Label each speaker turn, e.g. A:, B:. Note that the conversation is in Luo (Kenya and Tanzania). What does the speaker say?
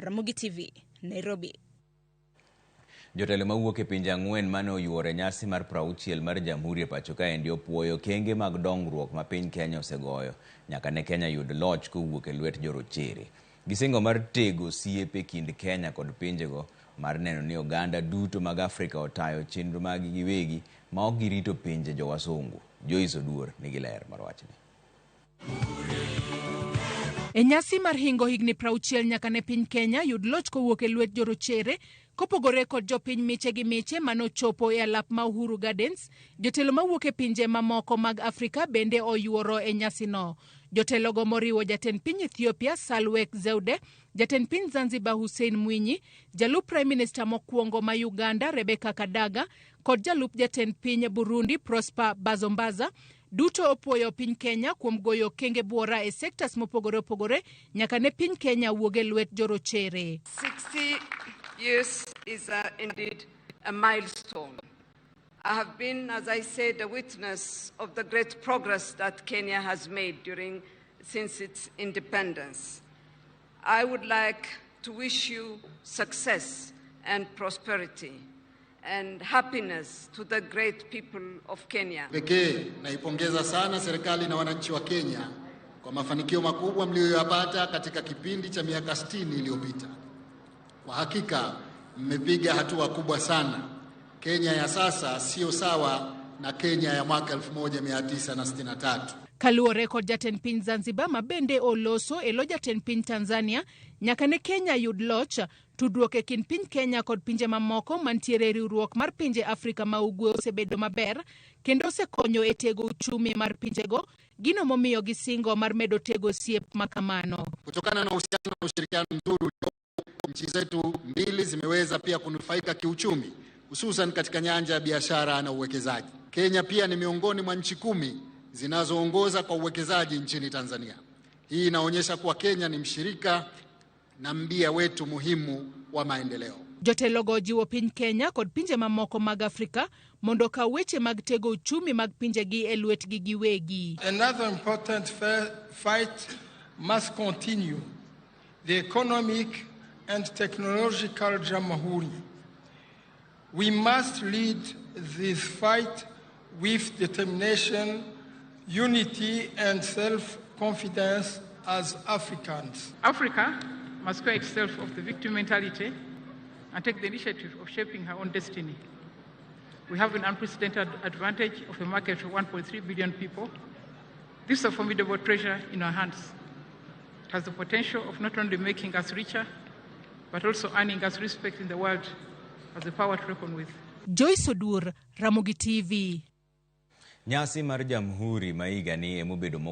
A: Ramogi TV, Nairobi.
B: Jotelo mawuok e pinje 4 mane oyuoro e nyasi mar 60 mar Jamhuri e pacho kaendi opuoyo okenge mag dongruok ma piny Kenya osegoyo nyaka ne Kenya yud loch kowuok e lwet jorochere. Gisingo mar tego osiep e kind Kenya kod pinjego mar neno ni oganda duto mag Afrika otayo chenro maggi giwegi ma ok girito pinje jowasungu. Joyce Oduor nigi ler mar wachni.
C: E nyasi mar hingo higni 60 nyaka ne piny Kenya yud loch kowuok e lwet jorochere, kopogore kod jopiny miche gi miche manochopo e alap ma Uhuru Gardens, jotelo mawuok e pinje mamoko mag Afrika bende oyuoro e nyasino. Jotelogo moriwo jatend piny Ethiopia Sahle-Work Zewde, jatend piny Zanzibar Hussein Mwinyi, jalup Prime Minister mokwongo ma Uganda Rebecca Kadaga kod jalup jatend piny Burundi Prosper Bazombaza duto opuoyo piny Kenya kuom goyo okenge buora e sectors mopogore opogore nyaka ne piny Kenya wuog e lwet jorochere.
D: 60 years is indeed a milestone. I have been, as I said, a witness of the great progress that Kenya has made since its independence. I would like to wish you success and prosperity and happiness to the great people of Kenya.
E: Pekee naipongeza sana serikali na wananchi wa Kenya kwa mafanikio makubwa mliyoyapata katika kipindi cha miaka 60 iliyopita. Kwa hakika mmepiga hatua kubwa sana. Kenya ya sasa sio sawa na Kenya ya mwaka 1963.
C: Kaluwore kod jatend piny Zanzibar ma bende oloso e lo jatend piny Tanzania nyaka ne Kenya yud loch, tudruok e kind piny Kenya kod pinje mamoko mantiere e riwruok mar pinje Afrika ma Ugwe osebedo maber kendo osekonyo e tego uchumi mar pinjego, gino momiyo gisingo mar medo tego osiep makamano.
E: Kutokana na uhusiano na ushirikiano mzuri uliopo, nchi zetu mbili zimeweza pia kunufaika kiuchumi, hususan katika nyanja ya biashara na uwekezaji. Kenya pia ni miongoni mwa nchi 10 zinazoongoza kwa uwekezaji nchini Tanzania. Hii inaonyesha kuwa Kenya ni mshirika na mbia wetu muhimu wa maendeleo.
C: Jotelogo jiwo piny Kenya kod pinje mamoko mag Afrika mondo okaw weche mag tego uchumi mag pinjegi e lwetgi giwegi.
F: Another important fight must continue, the economic and technological Jamhuri. We must lead this fight with determination, unity and self-confidence as Africans.
G: Africa must square itself off the victim mentality and take the initiative of shaping her own destiny. We have an unprecedented advantage of a market of 1.3 billion people. This is a formidable treasure in our hands. It has the potential of not only making us richer, but also earning us respect in the world as a power to reckon with.
C: Joyce Odur, Ramogi TV.
B: Nyasi mar Jamhuri ma higani emobedo mokwongo.